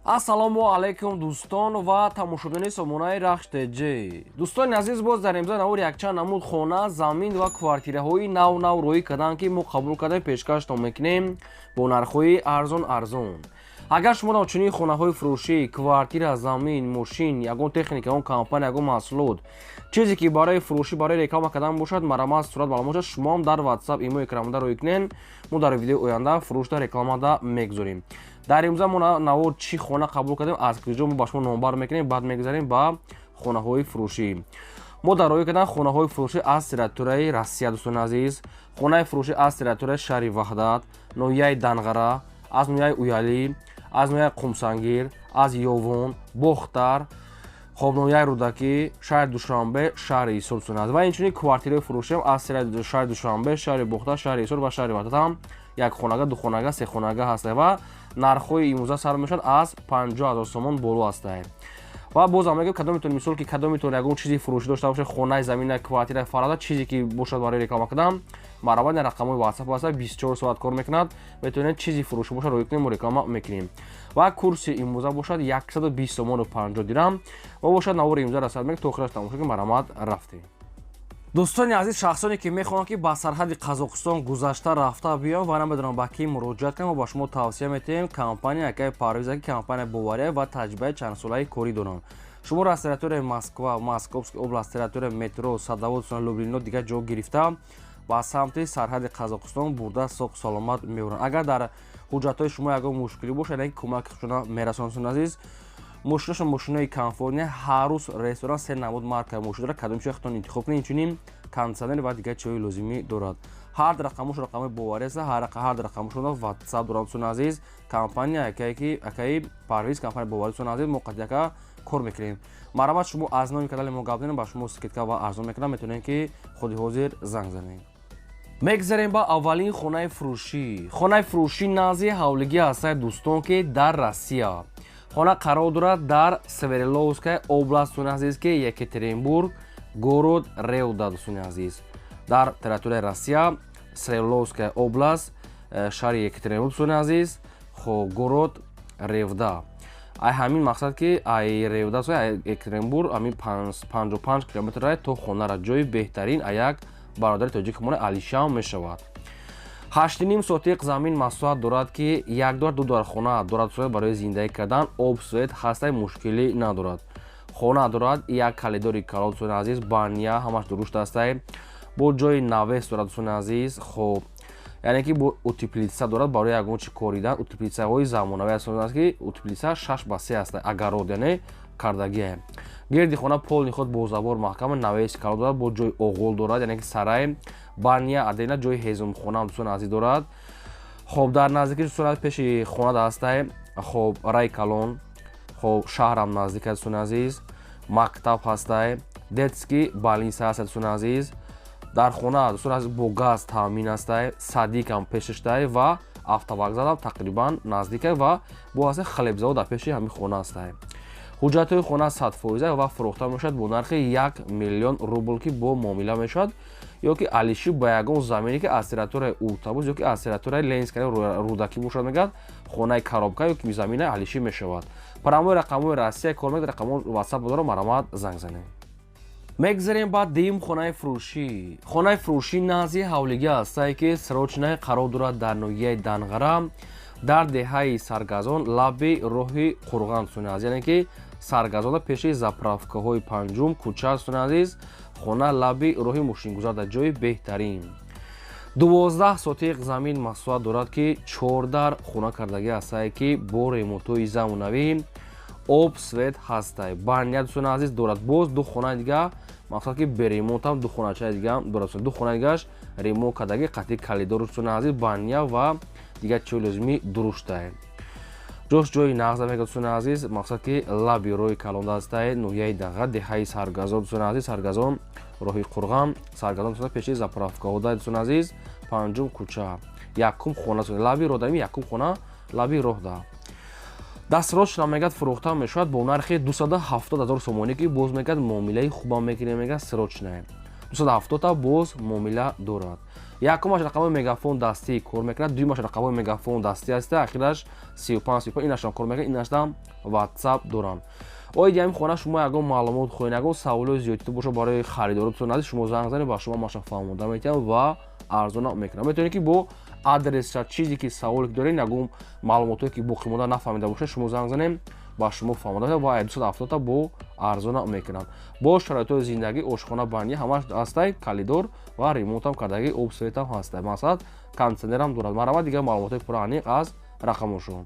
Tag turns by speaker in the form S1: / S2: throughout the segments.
S1: Ассалому алайкум, дӯстон ва тамошобинони сомонаи Рахш ТЖ. Дӯстони азиз, боз дар имзои навор якчанд намуд хона, замин ва квартираҳои нав нав роҳӣ карданд, ки мо қабул кардаем, пешкаштон мекунем бо нархҳои арзон арзон. Агар шумо чунин хонаҳои фурӯшӣ, квартира, замин, мошин, ягон техника, ягон компания, ягон маҳсулот, чизе ки барои фурӯшӣ, барои реклама кардан бошад, марамаз сурат маълумот шад, шумоам дар WhatsApp, имо экранмонда роҳӣ кунед, мо дар видеои оянда фурӯшда, рекламада мегузорем. Дар имрӯза мо навор чӣ хона қабул кардем, аз куҷо, мо ба шумо номбар мекунем. Баъд мегузарем ба хонаҳои фурӯшӣ. Мо дар роҳӣ кардан хонаҳои фурӯшӣ аз территорияи Россия. Дӯстони азиз, хонаи фурӯшӣ аз территорияи шаҳри Ваҳдат, ноҳияи Данғара, аз ноҳияи Уялӣ, аз ноҳияи Қумсангир, аз Ёвон, Бохтар, хоб, ноҳияи Рӯдакӣ, шаҳри Душанбе, шаҳри Ҳисор, дӯстони азиз. Ва инчунин квартираи фурӯшиам аз шаҳри Душанбе, шаҳри Бохтар, шаҳри Ҳисор ва шаҳри Ваҳдат ҳам як хонага, духонага, сехонага ҳаста ва нархҳои имрӯза сар мешавад аз 50 000 сомон боло ҳастае. Ва бозам мегӯям, кадометон, мисол, ки кадометон ягон чизи фурӯшӣ дошта бошед, хонаи, замина, квартира, фарада, чизе ки бошад барои реклама кардан, марҳамат, рақамҳои WhatsApp ҳаста, 24 соат кор мекунад. Метавонед, чизи фурӯшӣ бошад, роҳӣ кунем, мо реклама мекунем. Ва курси имрӯза бошад 120 сомону 50 дирам. Ва бошад, навори имрӯза расад мек, то охираш тамошо ки. Марҳамат, рафтем. Дӯстони азиз, шахсоне ки мехоҳанд, ки ба сарҳади Қазоқистон гузашта рафта биён ва намедонам ба кӣ муроҷиат кунам, мо ба шумо тавсия метиҳем компания акаи Парвиза, ки компания бовария ва таҷрибаи чандсолаи корӣ доранд. Шуморо аз территорияи Москва, Московский област, территорияи метро Садовод, Люблино, дигар ҷо гирифта, ба самти сарҳади Қазоқистон бурда, соғ саломат меоранд. Агар дар ҳуҷҷатҳои шумо ягон мушкилӣ бошад, яке кӯмаки худшона мерасонад. Азиз, мошинашон мошинои комфортный, ҳар рӯз ресторан, се намуд марка мошин дорад, кадомчи худтон интихоб кунед. Инчунин кондитсионер ва дигар чиҳои лозимӣ дорад. Ҳар рақамош рақамои боварӣ аст, ҳар рақамошон WhatsApp доранд. Дӯстони азиз, компания акаи Парвиз, компания боварӣ. Дӯстони азиз, мо қатъияка кор мекунем. Марҳамат, шумо аз номи канали мо гап занем, ба шумо скидка ва арзон мекунам. Метавонем, ки худи ҳозир занг занем. Мегзарем ба аввалин хонаи фурӯшӣ. Хонаи фурӯшӣ назди ҳавлигӣ ҳастаи, дӯстон, ки дар Россия хона қарор дорад, дар Свердловская область, дӯстони азиз, ки Екатеринбург, город Ревда. Дӯстони азиз, дар территорияи Россия, Свердловская область, шаҳри Екатеринбург, дӯстони азиз, хо, город Ревда. Ай ҳамин мақсад, ки ай Ревда, Екатеринбург, ҳамин 55 километр то хонара. Ҷои беҳтарин аяк бародари тоҷикамон Алишам мешавад. 8,5 сотиқ замин масоҳат дорад, ки як дор, ду дар хона дорад барои зиндагӣ кардан. Об, свет ҳастай, мушкилӣ надорад. Хона дорад як калидори калон, дӯстони азиз, баня ҳамаш дурушт ҳастай, бо ҷои навес дорад, дӯстони азиз. Хоб, яъне ки бо утеплица дорад барои ягон чи коридан. Утеплицаҳои замонавӣ аст, ки утеплица 6 ба 3 аст, огород, яъне кардагие. Гирди хона полный худ бо забор маҳкама, навеси калон дорад, бо ҷои оғол дорад, яъне ки сарай, баня адена, ҷои ҳезумхона, дӯстони азиз, дорад. Хоб, дар наздики, дӯстони азиз, пеши хона ҳастай, хоб, рай калон, хоб, шаҳрам наздик аст, дӯстони азиз, мактаб ҳастай, детский больница ҳаст, дӯстони азиз. Дар хона, дӯстони азиз, бо газ таъмин ҳастай, садикам пешаштай ва автовокзалам тақрибан наздикай ва бо ҳастай хлебзавод дар пеши ҳамин хона ҳастай. Ҳуҷҷатҳои хона 100% ва фурӯхта мешавад бо нархи 1 миллион рубл, ки бо муомила мешавад, ё ки алиши ба ягон замине, ки аз территорияи Уртабуз ё ки аз территорияи Ленинская, Рӯдакӣ бошад, мегӯяд, хонаи коробка ё ки замина алишӣ мешавад. Прямой рақамҳои Россия кор мекунад, рақамҳо WhatsApp дорам, марҳамат, занг занед. Мегзарем ба дуюм хонаи фурӯшӣ. Хонаи фурӯшӣ назди ҳавлигӣ ҳастае, ки срочное қарор дорад дар ноҳияи Данғара, дар деҳаи Саргазон, лаби роҳи Қурған, дӯстони азиз, яъне ки Саргазона, пеши заправкаҳои панҷум кӯча. Дӯстони азиз, хона лаби роҳи мошингузар, дар ҷои беҳтарин. 12 сотиқ замин масоҳат дорад, ки чордар хона кардагӣ ҳастае, ки бо ремонтҳои замонавӣ, об, свет ҳастай, баня, дӯстони азиз, дорад. Боз ду хонаи дига, мақсад ки беремонтам ду хоначаи дигаам дорад. Ду хонаи дигааш ремонт кардагӣ, қатъи калидор, дӯстони азиз, баня ва дигар чиҳои лозимӣ дуруштае. Ҷош ҷои нағза мегӯяд, дӯстони азиз, мақсад ки лаби роҳи калонда ҳастае, ноҳияи Данғара, деҳаи Саргазон, дӯстони азиз, Саргазон, роҳи Қурған, Саргазон, пеши заправкаҳо, дӯстони азиз, панҷум кӯча, якум хона, лаби роҳ, якум хона лаби роҳда. Дастрочно, мегӯяд, фурӯхта мешавад бо нархи 270 000 сомонӣ, ки боз, мегӯяд, муомилаи хубам мекунем, мегӯяд, срочное. 270-та боз муомила дорад. Якумаш рақамҳои Мегафон дастӣ кор мекунад, дуюмаш рақамҳои Мегафон дастӣ аста, ахираш 35 35, инашам кор мекунад, инашам WhatsApp доранд. Оиди ҳамин хона шумо ягон маълумот хоҳед, ягон саволои зиёдтӣ бошад барои харидоротон азиз, шумо занг занед, ба шумо маша фаҳмонда метиҳам ва арзона мекунам. Метавонед, ки бо адресша, чизе ки саволе ки доред, ягон маълумотое ки боқӣ монда нафаҳмида бошед, шумо занг занед, ба шумо фаҳмонда ва 270-та бо арзона мекунанд. Бо шароитҳои зиндагӣ, ошхона, баня ҳамаш ҳастай, калидор ва ремонтам кардагӣ, об, светам ҳастай, масалан, кондитсионерам дорад. Марҳамат, дигар маълумотҳои пурра аниқ аз рақамошон.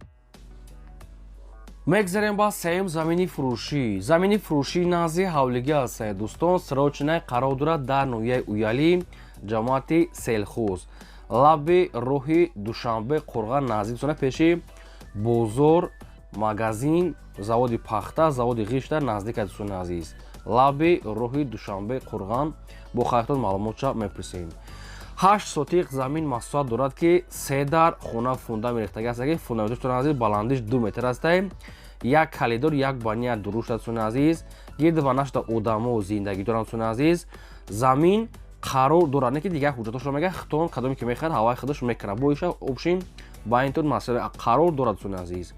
S1: Мегзарем ба сеюм замини фурӯшӣ. Замини фурӯшӣ назди ҳавлигӣ ҳастае, дӯстон, срочно қарор дорад дар ноҳияи Уялӣ, ҷамоати Селхуз, лаби роҳи Душанбе Қурған наздик дӯстона, пеши бозор, магазин, заводи пахта, заводи ғишта наздик аст, дӯстони азиз. Лаби роҳи Душанбе Қурған бо харитон маълумотша мепурсем. 8 сотиқ замин масоҳат дорад, ки се дар хона, фундамент рехтагӣ аст, ки фундаментош, дӯстони азиз, баландиш 2 метр астае, як калидор, як баня дуруст аст, дӯстони азиз. Гирду ва нашта одамо зиндагӣ доранд, дӯстони азиз. Замин қарор дорад, не ки дигар ҳуҷҷатошро мега, хитон кадоме ки мехоҳад, ҳаваи худаш мекунад, боиша общим ба интон масъала қарор дорад, дӯстони азиз.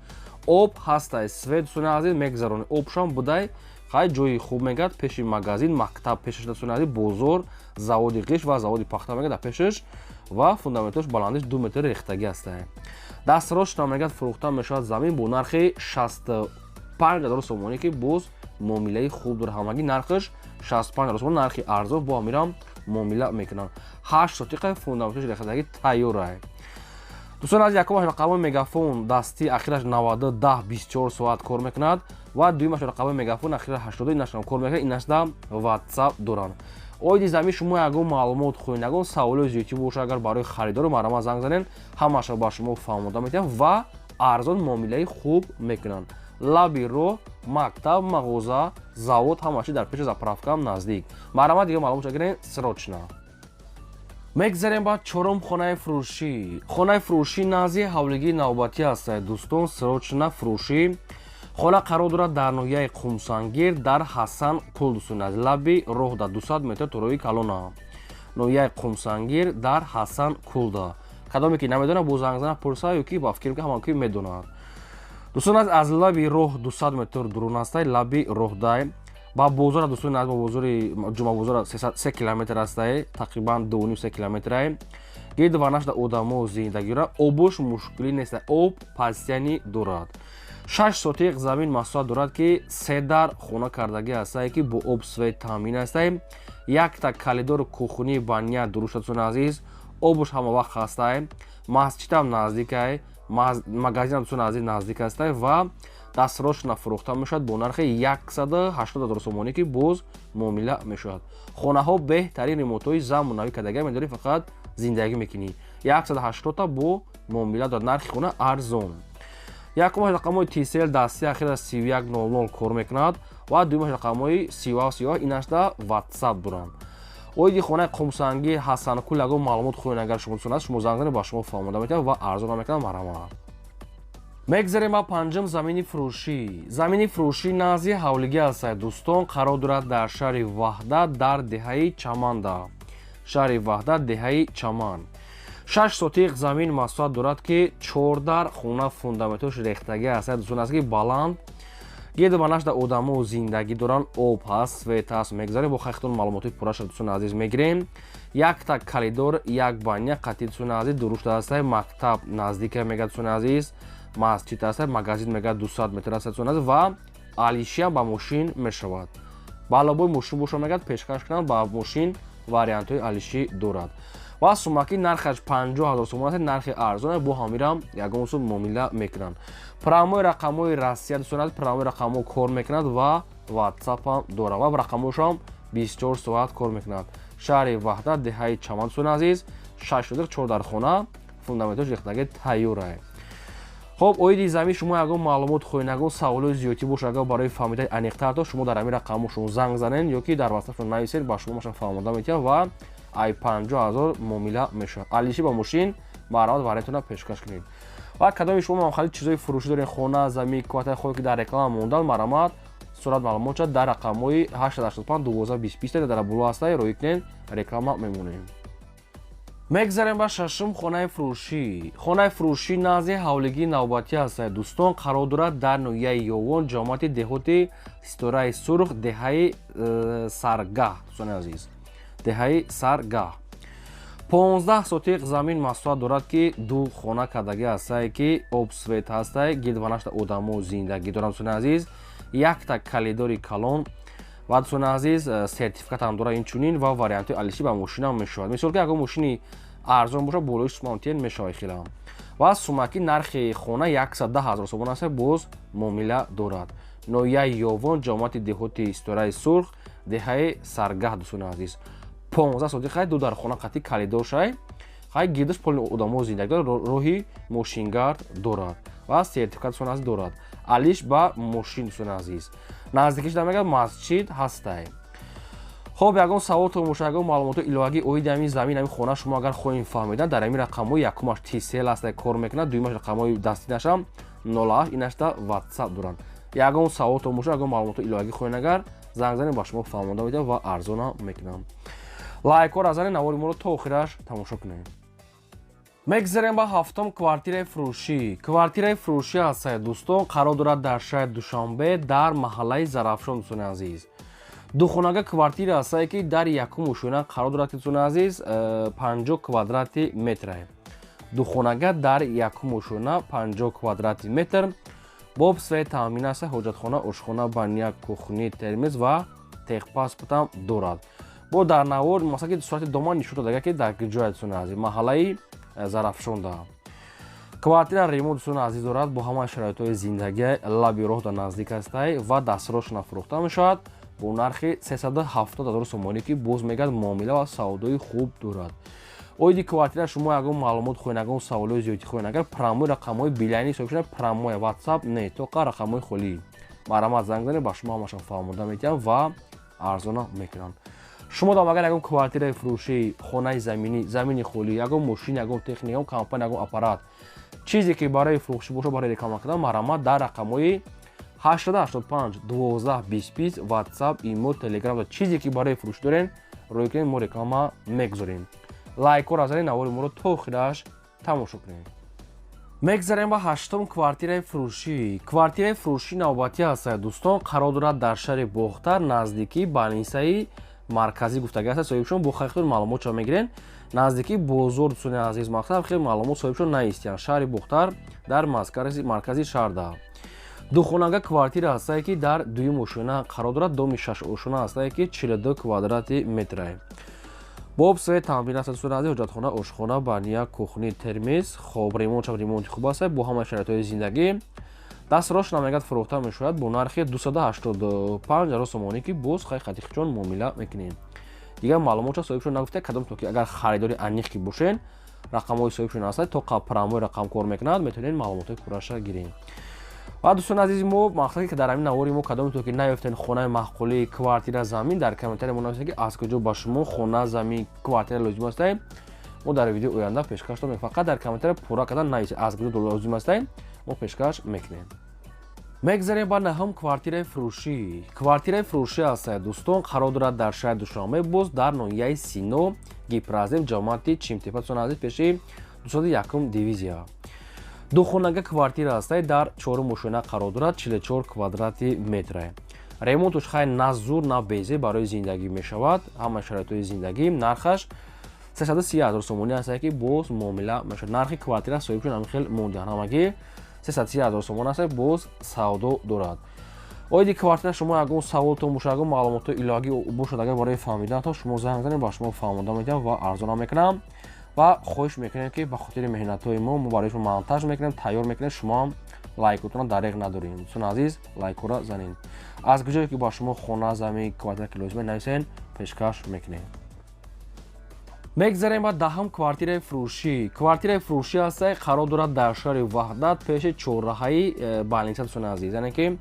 S1: Об ҳастай, свет, дӯстони азиз, мегзаронӣ, обшам будай. Хай, ҷои хуб мегӯяд, пеши магазин, мактаб пешаш, дӯстони азиз, бозор, заводи ғиш ва заводи пахта мегӯяд дар пешаш ва фундаментош баландиш 2 метр рехтагӣ ҳастай. Дастрочно мегӯяд, фурӯхта мешавад замин бо нархи 65 000 сомонӣ, ки боз муомилаи хуб дорад. Ҳамагӣ нархаш 65 000 сомонӣ, нархи арзон, бо ҳамирам муомила мекунанд. 8 сотиқа, фундаментош рехтагӣ тайёрай. Дӯстон аз якумаш рақамҳои Мегафон дастӣ, ахираш 90 10, 24 соат кор мекунад ва дуюмаш рақамҳои Мегафон, ахираш 80, инашам кор мекунад, инашда WhatsApp доранд. Оиди замин шумо ягон маълумот хоҳед, ягон саволои зиёдтӣ бошад агар барои харидору, марҳамат, занг занед, ҳамаашро ба шумо фаҳмонда метиҳам ва арзон муомилаи хуб мекунанд. Лаби роҳ, мактаб, мағоза, завод, ҳама чи дар пеши, заправкаам наздик. Марҳамат, дигар маълумот гирен срочно. Мегзарем ба чорум хонаи фурӯшӣ. Хонаи фурӯшӣ назди ҳавлигии навбатӣ ҳастад, дӯстон, срочно фурӯшӣ. Хона қарор дорад дар ноҳияи Қумсангир, дар Ҳасан Кул, дӯстони азиз, лаби роҳ дар 200 метр то роҳи калона, ноҳияи Қумсангир, дар Ҳасан Кулда. Кадоме ки намедонад, бо занг зана пурса ё ки ба фикр ҳама ки медонад. Дӯстон, аз лаби роҳ 200 метр дурун ҳастай, лаби роҳдай. Ба бозора, дӯстони азиз, ба бозори Ҷумъабозора 3 километр ҳастай, тақрибан 2,5-3 километрай. Гирду ва нашда одамо зиндагиро, обуш мушкилӣ нест, об постоянно дорад. 6 сотиқ замин масоҳат дорад, ки се дар хона кардагӣ ҳастае, ки бо об, свет таъмин ҳастае, якта калидору кухни, баня дуруст, дӯстони азиз, обуш ҳама вақт ҳастае, масҷидам наздикай, магазинам, дӯстони азиз, наздик ҳастае ва дастрочно фурӯхта мешавад бо нархи 180 000 сомонӣ, ки боз муомила мешавад. Хонаҳо беҳтарин ремонтҳои замонавӣ кардагӣ, медорӣ, фақат зиндагӣ мекунӣ. 180-та бо муомила дорад, нархи хона арзон. Якумаш рақамҳои Тисел дастӣ, ахира 3100 кор мекунад ва дуюмаш рақамҳои 37 37, инашда WhatsApp доранд. Оиди хонаи Қумсангир, Ҳасанкул ягон маълумот хоҳед агар шумо, дӯстон, шумо занг занед, ба шумо фаҳмонда метавонад ва арзона мекунад. Марҳамат. Мегзарем ба панҷум замини фурӯшӣ. Замини фурӯшӣ назди ҳавлигӣ ҳастад, дӯстон, қарор дорад дар шаҳри Ваҳдат, дар деҳаи Чаманда, шаҳри Ваҳдат, деҳаи Чаман. 6 сотиқ замин масоҳат дорад, ки чор дар хона, фундаментош рехтагӣ ҳастад, дӯстон, аст ки баланд, гирду ба нашда одамо зиндагӣ доранд, об ҳаст, свет ҳаст. Мегзарем бо хайхтон, маълумотҳои пурраша, дӯстони азиз, мегирем. Якта калидор, як баня қатъи, дӯстони азиз, дурушта ҳастай, мактаб наздика мегӯяд, дӯстони азиз, масҷид ҳастай, магазин мегӯяд 200 метр аст, дӯстони азиз, ва алишиам ба мошин мешавад. Ба лобои мошин боша, мегӯяд, пешкаш кунанд ба мошин, вариантҳои алишӣ дорад. Ва сумаки нархаш 50 000 сомон аст, нархи арзон, бо ҳамирам ягон сум муомила мекунанд. Прямой рақамҳои Россия, дӯстони азиз, прямой рақамҳо кор мекунад ва WhatsApp-ам дорад ва рақамҳошам 24 соат кор мекунад. Шаҳри Ваҳдат, деҳаи Чаман, дӯстони азиз, 6 сотиқ, чор дар хона, фундаментош рехтагӣ тайёрае. Хоб, оиди замин шумо ягон маълумот хоҳед, ягон саволои зиёдтӣ бошад агар барои фаҳмидани аниқтар, то шумо дар ҳамин рақамҳо шумо занг занед ё ки дар WhatsApp нависед, ба шумо маша фаҳмонда метиҳам ва ай 50 000 муомила мешавад. Алиши ба мошин, марҳамат, вариантона пешкаш кунед. Ва кадоми шумо махали чизои фурӯшӣ доред, хона, замин, квартира, хоҳед, ки дар реклама мондан, марҳамат. Сурат маълумотша дар рақамҳои 885 12 20 20 дар боло ҳастай, роӣ кунед, реклама мемонем. Мегзарем ба шашум хонаи фурӯшӣ. Хонаи фурӯшӣ назди ҳавлигии навбатӣ ҳастад, дӯстон, қарор дорад дар ноҳияи Ёвон, ҷамоати деҳоти Ситораи Сурх, деҳаи Саргаҳ. Дӯстони азиз, деҳаи Саргаҳ 15 сотиқ замин масоҳат дорад, ки ду хона кардагӣ ҳастае, ки об, свет ҳастай, гирдванашта одамо зиндагӣ доранд. Дӯстони азиз, якта калидори калон ва, дӯстони азиз, сертификат ҳам дорад инчунин ва вариантҳои алишӣ ба мошинам мешавад. Мисол ки ягон мошини арзон бошад, болои сумаунтен мешавад хелам. Ва сумаки нархи хона 110 ҳазор сомон аст, боз муомила дорад. Ноҳияи Ёвон, ҷамоати деҳоти Ситораи Сурх, деҳаи Саргаҳ. Дӯстони азиз, 15 сотиқ хай, ду дар хона қатъи калидор шай, хай, гирдаш поли одамо зиндагӣ дорад, роҳи мошингард дорад ва сертификат, дӯстони азиз, дорад, алиш ба мошин. Дӯстони азиз, наздикиш мегӯяд, масҷид ҳастай. Хоб, ягон саволтон боша, ягон маълумоти иловагӣ оиди ҳамин замин, ҳамин хона шумо агар хоҳем фаҳмидан, дар ҳамин рақамҳои якумаш Tcell ҳастай, кор мекунад, дуюмаш рақамҳои дастинашам 08 инашта WhatsApp доранд. Ягон саволтон боша, ягон маълумоти иловагӣ хоҳем, агар занг занем, ба шумо фаҳмонда медиҳам ва арзона мекунам. Лайкҳоро занед, навори моро то охираш тамошо кунед. Мегзарем ба ҳафтум квартираи фурӯшӣ. Квартираи фурӯшӣ ҳастае, дӯстон, қарор дорад дар шаҳри Душанбе, дар маҳаллаи Зарафшон. Дӯстони азиз, духонага квартира ҳастае, ки дар якум ошёна қарор дорад. Дӯстони азиз, 50 квадрати метре, духонага дар якум ошёна, 50 квадрати метр, бо об, свет таъмин аст, ҳоҷатхона, ошхона, баня, кухни, термез ва техпаспортам дорад. Бо дар навор, масалан, ки сурати доман нишон додага, ки дар ҷоя, дӯстони азиз, маҳаллаи Зарафшонда. Квартира ремонт, дӯстони азиз, дорад, бо ҳамаи шароитҳои зиндагӣ, лаби роҳ дар наздик ҳастай ва дастросшона фурӯхта мешавад бо нархи 370 ҳазор сомонӣ, ки боз мегӯяд, муомила ва савдои хуб дорад. Оиди квартира шумо ягон маълумот хоҳед, ягон саволҳои зиёдӣ хоҳед, агар прямой рақамҳои билайни ҳисоб шуда, прямой, WhatsApp не, тоқа рақамҳои холӣ, марҳамат, занг занед, ба шумо ҳамашон фаҳмонда медиҳам ва арзона мекунанд. Шумо дам агар ягон квартираи фурӯшӣ, хонаи заминӣ, замини холӣ, ягон мошин, ягон техника, ягон компания, ягон аппарат, чизе ки барои фурӯшӣ бошад, барои реклама кардан, марҳамат, дар рақамҳои 885 12 20 20 WhatsApp, имо, Telegram, чизе ки барои фурӯшӣ дорем, рӯй кунед, мо реклама мегузорем. Лайкҳоро занед, навори моро то охираш тамошо кунед. Мегзарем ба ҳаштум квартираи фурӯшӣ. Квартираи фурӯшӣ навбатӣ ҳастад, дӯстон, қарор дорад дар шаҳри Бохтар, наздикии больницаи марказӣ гуфтагӣ аст. Соҳибшон бо хайхтон маълумотшо мегирен, наздикии бозор. Дӯстони азиз, мақсад хеле маълумот соҳибшон наистиянд. Шаҳри Бохтар, дар маркази шаҳрда духонага квартира ҳастае, ки дар дуюм ошёна қарор дорад, доми шаш ошёна ҳастае, ки 42 квадрати метрае, бо об, свет таъмин аст. Дӯстони азиз, ҳоҷатхона, ошхона, баня, кухни, термез. Хоб, ремонт шав, ремонти хуб аст, бо ҳамаи шароитҳои зиндагӣ. Дастрош намегад, фурӯхта мешавад бо нархи 285 ҳазор сомонӣ, ки боз хай хатихчон муомила мекунем. Дигар маълумотша соҳибшон нагуфта, кадом то ки агар харидори аниқ ки бошен, рақамҳои соҳибшон ҳастад, то прямой рақам кор мекунад, метавонед маълумотҳои пурраша гирем. Ва, дӯстони азизи мо, мақсаде ки дар ҳамин навори мо кадоме то ки наёфтен хонаи маъқулӣ, квартира, замин, дар комментария мо нависед, ки аз куҷо ба шумо хона, замин, квартира лозим астае, мо дар видеои оянда пешкаш дорем. Фақат дар комментария пурра кардан нависед, аз куҷо лозим астае, мо пешкаш мекунем. Мегзарем ба наҳум квартираи фурӯшӣ. Квартираи фурӯшӣ ҳастае, дӯстон, қарор дорад дар шаҳри Душанбе, боз дар ноҳияи Сино, Гипрозем, ҷамоати Чимтепа. Дӯстони азиз, пеши 201-ум дивизия духонага квартира ҳастае, дар чорум ошёна қарор дорад, 44 квадрати метре. Ремонтуш хай на зур, на безе, барои зиндагӣ мешавад, ҳама шароитҳои зиндагӣ. Нархаш 330 ҳазор сомонӣ ҳастае, ки боз муомила мешавад. Нархи квартира соҳибшон ҳамин хел мондаанд, ҳамагӣ 330 ҳазор сомон аст, боз савдо дорад. Оиди квартира шумо ягон саволтон боша, ягон маълумотҳои иловагӣ бошад, агар барои фаҳмиданатон, шумо занг занед, ба шумо фаҳмонда медиҳам ва арзона мекунам. Ва хоҳиш мекунем, ки ба хотири меҳнатҳои мо барои шумо монтаж мекунем, тайёр мекунем, шумо ҳам лайкотонро дареғ надорем. Дӯстони азиз, лайкҳоро занед. Аз куҷое ки ба шумо хона, замин, квартира ки лозима, нависен, пешкаш мекунем. Мегзарем ба даҳум квартираи фурӯшӣ. Квартираи фурӯшӣ ҳастае, қарор дорад дар шаҳри Ваҳдат, пеши чорраҳаи больница. Дӯстони азиз, яъне ки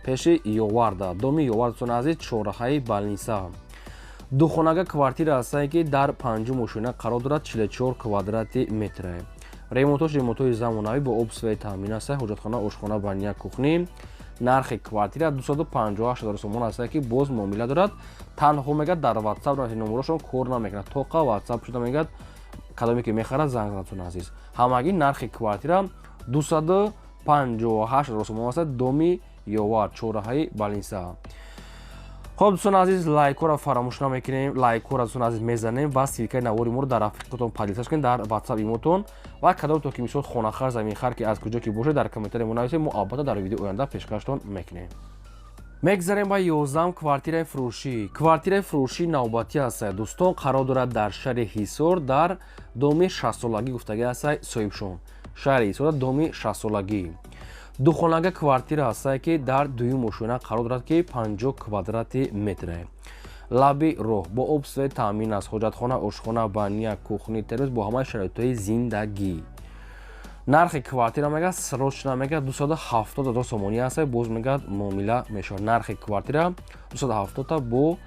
S1: пеши Ёварда, доми Ёварда. Дӯстони азиз, чорраҳаи больница духонага квартира ҳастае, ки дар панҷум ошёна қарор дорад, 44 квадрати метре. Ремонтош ремонтҳои замонавӣ, бо об, свет таъмин аст, ҳоҷатхона, ошхона, баня, кухни. Нархи квартира 258 ҳазор сомон аст, ки боз муомила дорад. Танҳо мегӯяд, дар WhatsApp номерошон кор намекунад, тоқа WhatsApp шуда мегӯяд. Кадоме ки мехарад, занг занатон, азиз. Ҳамагӣ нархи квартира 258 ҳазор сомон аст. Доми Ёвар, чорраҳаи Балинса. Хоб, дӯстони азиз, лайкҳоро фаромӯш намекунем. Лайкҳоро, дӯстони азиз, мезанем ва ссылкаи навори моро дар рафиқатон поделиться кунед, дар WhatsApp, имотон. Ва кадомтон ки, мисол, хонахар, заминхар, ки аз куҷо ки бошед, дар комментария мо нависед, мо албатта дар видеои оянда пешкаштон мекунем. Мегзарем ба 11-ум квартираи фурӯшӣ. Квартираи фурӯшӣ навбатӣ аст, дӯстон, қарор дорад дар шаҳри Ҳисор, дар доми 60-солагӣ гуфтагӣ аст соҳибшон. Шаҳри Ҳисор, доми 60-солагӣ, духонага квартира ҳастае, ки дар дуюм ошёна қарор дорад, ки 50 квадрати метре, лаби роҳ, бо об, свет таъмин аст, ҳоҷатхона, ошхона, баня, кухни, термос, бо ҳамаи шароитҳои зиндагӣ. Нархи квартира, мегӯяд, срочно, мегӯяд, 270 ҳазор сомонӣ аст. Боз, мегӯяд, муомила мешавад. Нархи квартира 270-та бо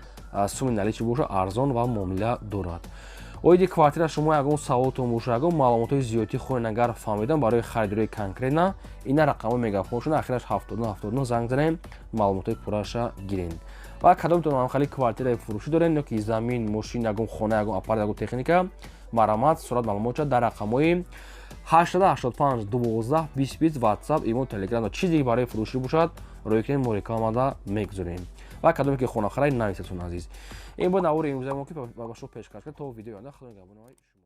S1: суми наличный боша, арзон ва муомила дорад. Оиди квартира шумо ягон саволтон боша, ягон маълумотҳои зиёдтӣ хоҳед агар фаҳмидан барои харидории конкретно, ина рақамҳои мегафоншон, ахираш 79 79, занг занем, маълумотҳои пурраша гирен. Ва кадомтон ҳамхали квартираи фурӯшӣ дорем ё ки замин, мошин, ягон хона, ягон аппарат, ягон техника, марҳамат, сурат, маълумотша дар рақамҳои 885 12 20 20, WhatsApp, имо, Telegram, чизе ки барои фурӯшӣ бошад, рӯй кунем, мо рекламада мегузорем. Ва кадоме ки хонахарай, нависатон, азиз. Ин буд навори имрӯзаи мо, ки ба шумо пешкаш кард. То видеои оянда, худо нигаҳбони шумо.